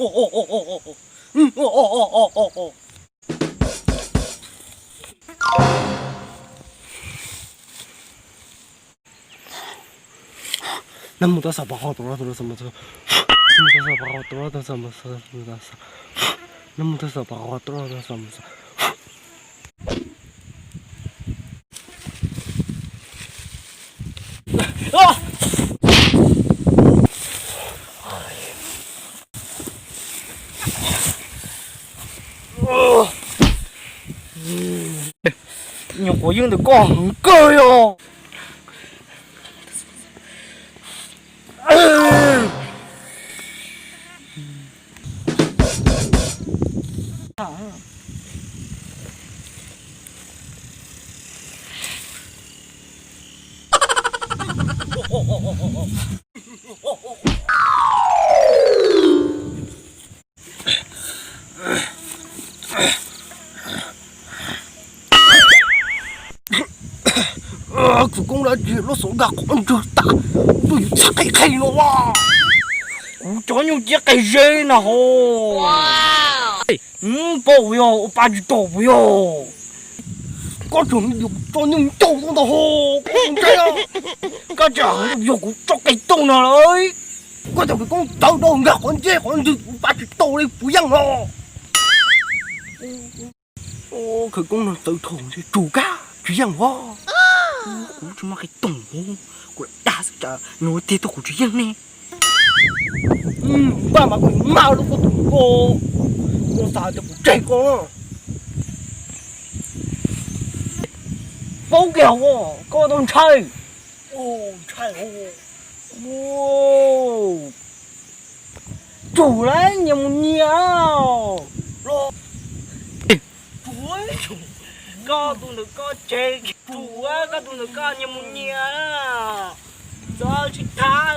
Nam mô tát xa pa kho tu ra tu ra sa ma sa. Nam mô tát xa pa kho tu ra tu ra sa ma sa. Nam mô tát xa pa kho tu ra tu ra sa ma sa. Nyuam qhuav yeej ntawm koj heev kawg yog. Khawv koob dab tsi lub xov nkag qhov ntswg tas, tuaj yus txhaj qhib qhib no a. Kuv cov nyuj ciab qe zeb na ho. Paub yog ua pa tsis tau puas yog? Koj tseem yog kuv tso nyuj ncauj tuaj ntag ho, koj ntshai. Koj tseem yog kuv tso qe tuaj no lawm. Koj cov khawv koob tawv rau nkag qhov ntswg qhov ntswg ua pa tsis tau li puas yeej no. Khawv koob no tawv dhau ntshe tsum kab tsis yeej os. Kuv tsis muaj qe toog, kuv lam dag xwb tsam nws ua tiag tuaj kuv tsis yeej ne. Paj mas kuv mag lub koj tus ko, koj xav tias kuv tseg koj. Paub kiag os, koj tau ntshai. Ntshai os. Tsum lawm, nyias mus nyias. Koj tus ntawm koj tseg, tsum koj tus ntawm koj nyias mus nyias. Txhob sib thab.